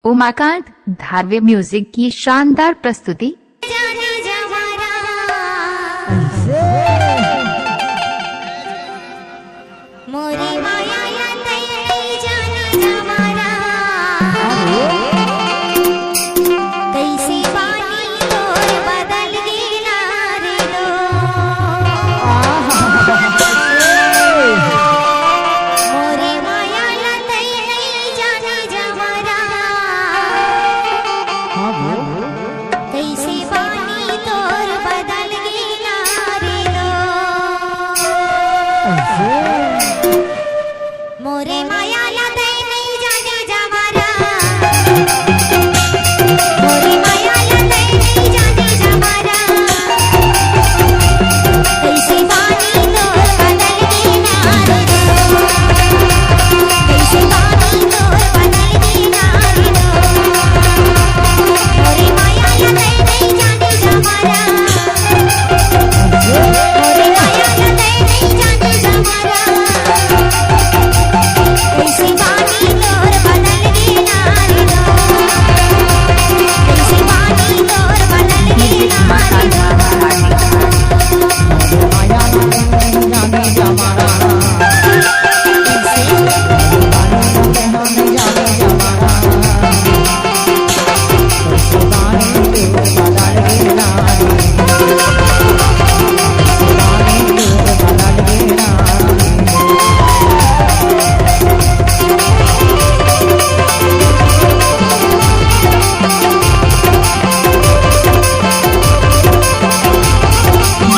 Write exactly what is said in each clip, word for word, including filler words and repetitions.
Umakant धारवे music की शानदार प्रस्तुति। मोरे माया ला तैं नइ जाने जमारा। कइसे पानी तोर बदल गे ना रे दो। मोरे माया ला तैं नइ जाने जमारा। कइसे पानी तोर बदल गे ना रे दो। मोरे माया ला तैं नइ जाने जमारा। मोरे माया ला तैं नइ जाने जमारा। कइसे पानी तोर बदल गे ना रे दो। कइसे पानी तोर बदल गे ना रे दो। मोरे माया ला तैं नइ जाने जमारा। मोरे माया ला तैं नइ जाने जमारा। कइसे पानी तोर बदल गे ना रे दो। कइसे पानी तोर बदल गे ना रे दो।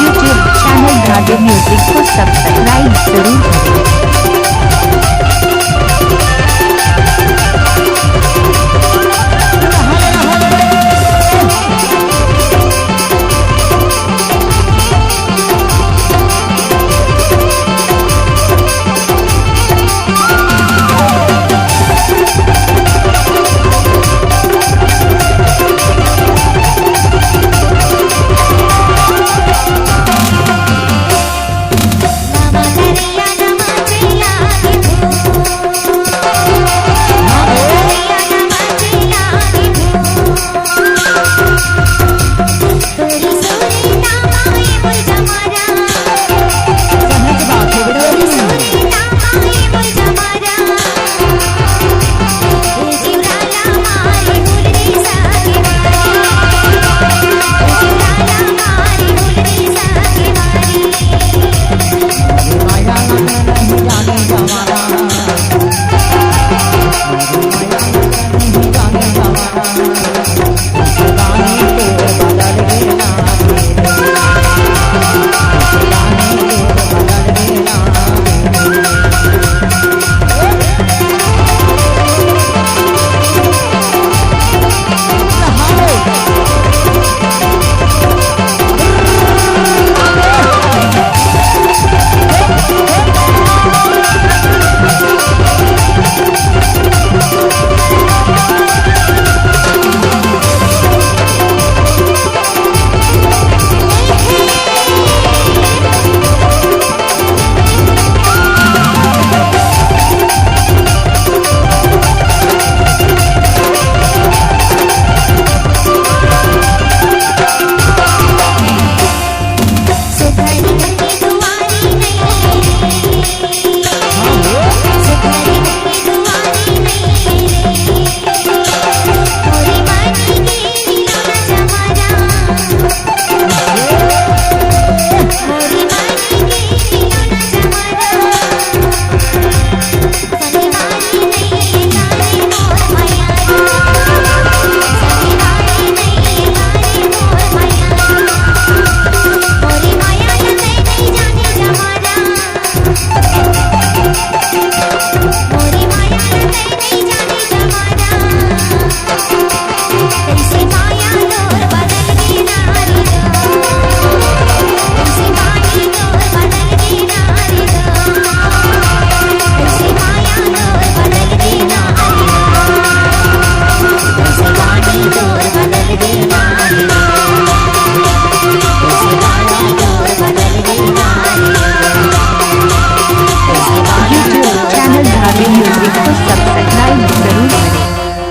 YouTube channel धारवे म्यूजिक को subscribe जरूर करें।